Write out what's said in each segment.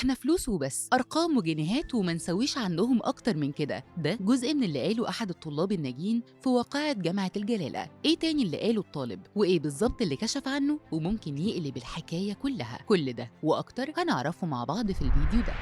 احنا فلوس وبس، ارقام وجنيهات وما نسويش عندهم اكتر من كده. ده جزء من اللي قاله احد الطلاب الناجين في واقعة جامعة الجلالة. ايه تاني اللي قاله الطالب وايه بالظبط اللي كشف عنه وممكن يقلب الحكاية كلها؟ كل ده واكتر هنعرفه مع بعض في الفيديو ده.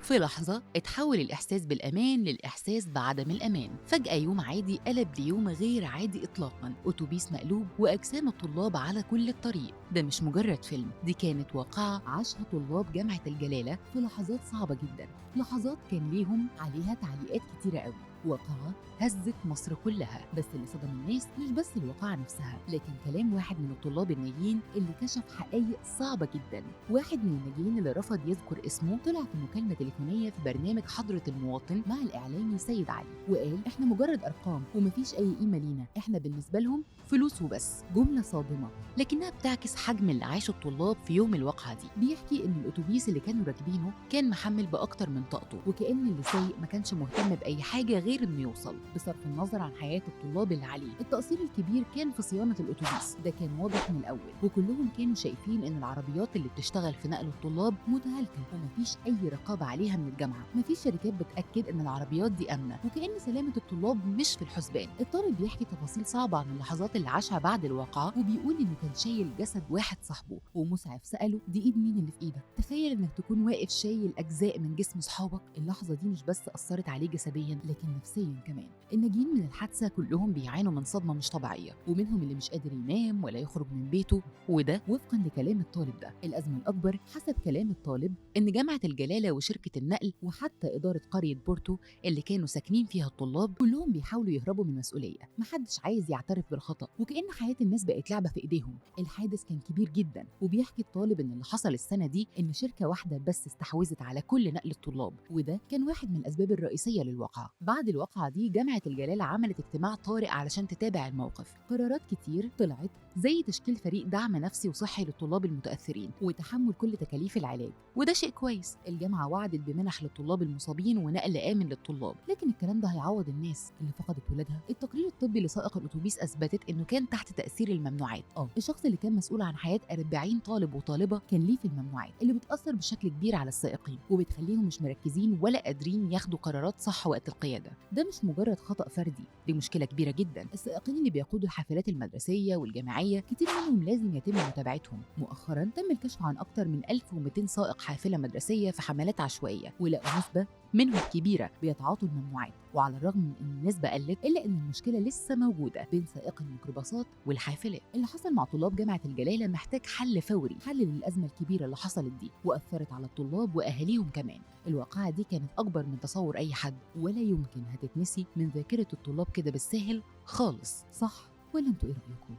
في لحظة اتحول الإحساس بالأمان للإحساس بعدم الأمان. فجأة يوم عادي قلب ليوم غير عادي إطلاقاً. أتوبيس مقلوب وأجسام الطلاب على كل الطريق. ده مش مجرد فيلم، دي كانت واقعة عاشها طلاب جامعة الجلالة في لحظات صعبة جداً، لحظات كان ليهم عليها تعليقات كتيرة قوي. واقعة هزت مصر كلها. بس اللي صدم الناس مش بس الواقعة نفسها، لكن كلام واحد من الطلاب الناجين اللي كشف حقائق صعبة جدا. واحد من الناجين اللي رفض يذكر اسمه طلع في مكالمة تليفونية في برنامج حضرة المواطن مع الإعلامي سيد علي وقال: احنا مجرد أرقام ومفيش أي قيمة لينا، احنا بالنسبة لهم فلوس وبس. جملة صادمة لكنها بتعكس حجم اللي عاشه الطلاب في يوم الواقعة دي. بيحكي إن الأتوبيس اللي كانوا راكبينه كان محمل بأكتر من طاقته، وكأن اللي سايق ما كانش مهتم بأي حاجة غير إنه يوصل، بصرف النظر عن حياة الطلاب اللي عليه. التقصير الكبير كان في صيانة الأتوبيس، ده كان واضح من الأول، وكلهم كانوا شايفين إن العربيات اللي بتشتغل في نقل الطلاب متهالكة ومفيش أي رقابة عليها من الجامعة، مفيش شركات بتأكد إن العربيات دي آمنة، وكأن سلامة الطلاب مش في الحسبان. الطالب بيحكي تفاصيل صعبة عن اللحظات اللي عاشها بعد الواقعة، وبيقول إنه كان شايل جسد واحد صاحبه، ومسعف سأله: دي إيد مين اللي في إيدك؟ تخيل إنك تكون واقف شايل أجزاء من جسم صحابك. اللحظة دي مش بس أثرت عليه جسديا، لكن نفسيا كمان. الناجين من الحادثة كلهم بيعانوا من صدمة مش طبيعية، ومنهم اللي مش قادر ينام ولا يخرج من بيته، وده وفقا لكلام الطالب ده. الأزمة الأكبر حسب كلام الطالب إن جامعة الجلالة وشركة النقل وحتى إدارة قرية بورتو اللي كانوا ساكنين فيها الطلاب كلهم بيحاولوا يهربوا من المسؤولية، محدش عايز يعترف بالخطأ، وكأن حياة الناس بقت لعبة في إيديهم. الحادث كان كبير جدا، وبيحكي الطالب إن اللي حصل السنة دي إن شركة واحدة بس استحوذت على كل نقل الطلاب، وده كان واحد من الأسباب الرئيسية للواقعة. بعد الواقعة دي جامعة الجلالة عملت اجتماع طارئ علشان تتابع الموقف. قرارات كتير طلعت، زي تشكيل فريق دعم نفسي وصحي للطلاب المتأثرين وتحمل كل تكاليف العلاج، وده شيء كويس. الجامعة وعدت بمنح للطلاب المصابين ونقل آمن للطلاب، لكن الكلام ده هيعوض الناس اللي فقدت ولادها؟ التقرير الطبي لسائق الأتوبيس أثبتت إنه كان تحت تأثير الممنوعات. الشخص اللي كان مسؤول عن حياة 40 طالب وطالبة كان ليه في الممنوعات اللي بتأثر بشكل كبير على السائقين وبتخليهم مش مركزين ولا قادرين ياخدوا قرارات صح وقت القيادة. ده مش مجرد خطأ فردي، دي مشكلة كبيرة جدا. السائقين اللي بيقودوا الحافلات المدرسية والجامعية كتير منهم لازم يتم متابعتهم. مؤخرا تم الكشف عن أكتر من 1200 سائق حافلة مدرسية في حملات عشوائية، ولقوا نسبة منهم كبيرة بيتعاطوا الممنوعات. وعلى الرغم من ان النسبة قلت، إلا ان المشكلة لسه موجودة بين سائقي الميكروباصات والحافلات. اللي حصل مع طلاب جامعة الجلالة محتاج حل فوري، حل للأزمة الكبيرة اللي حصلت دي وأثرت على الطلاب وأهاليهم كمان. الواقعة دي كانت أكبر من تصور أي حد، ولا يمكن هتتنسي من ذاكرة الطلاب كده بالساهل خالص. صح ولا انتوا إيه رأيكم؟